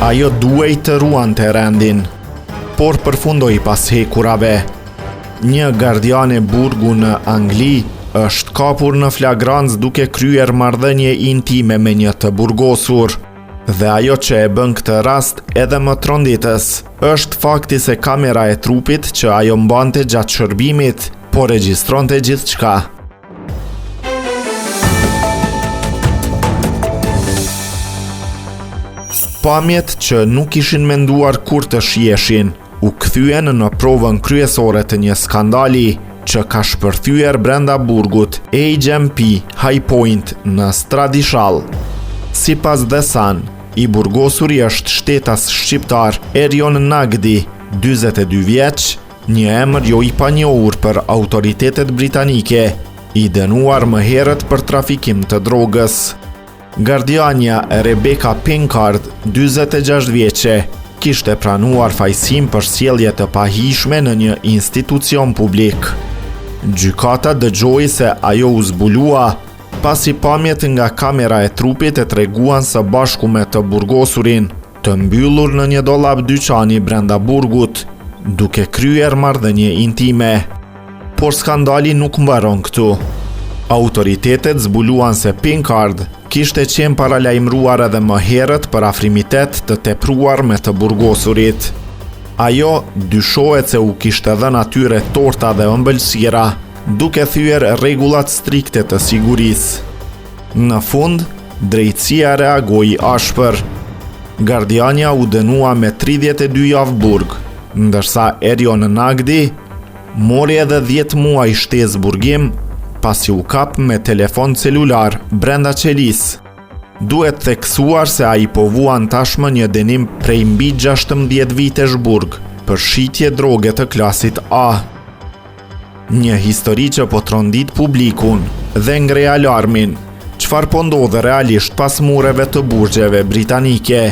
Ajo duhej të ruante rendin, por përfundoi pas hekurave. Një gardiane burgu në Angli është kapur në flagrancë duke kryer marrëdhënie intime me një të burgosur. Dhe ajo që e bën këtë rast edhe më tronditës, është fakti se kamera e trupit që ajo mbante gjatë shërbimit, po regjistronte gjithçka. Pamjet që nuk ishin menduar kur të shiheshin, u kthyen në provën kryesore të një skandali që ka shpërthyer brenda burgut HMP High Point në Stradishall. Sipas The Sun, i burgosuri është shtetas shqiptar Erion Nagdi, 42 vjeç, Një emër jo i panjohur për autoritetet britanike, i dënuar më herët për trafikim të drogës. Gardiania Rebecca Pinkard, 46 vjeçe, kishte pranuar fajësinë për sjellje të pahijshme në një institucion publik. Gjykata dëgjoi se ajo u zbulua pasi pamjet nga kamera e trupit e treguan së bashku me të burgosurin. Të mbyllur në një dollap dyqani brenda burgut, duke kryer marrëdhënie intime. Por skandali nuk mbaron këtu. Autoritetet zbuluan se Pinkard kishte qenë paralajmëruar edhe më herët për afrimitet të tepruar me të burgosurit. Ajo dyshohet se u kishte dhënë atyre torta dhe ëmbëlsira, duke thyer rregullat strikte të sigurisë. Në fund, drejtësia reagoi ashpër. Gardiania u dënua me 32 javë burg, ndërsa Erion Nagdi mori edhe 10 muaj shtesë burgim pasi u kap me telefon celular brenda qelisë. Duhet theksuar se ai po vuan tashmë një dënim prej mbi 16 vitesh burg për shitje droge të klasit A. Një histori që po trondit publikun dhe ngre alarmin. Çfarë po ndodh realisht pas mureve të burgjeve britanike?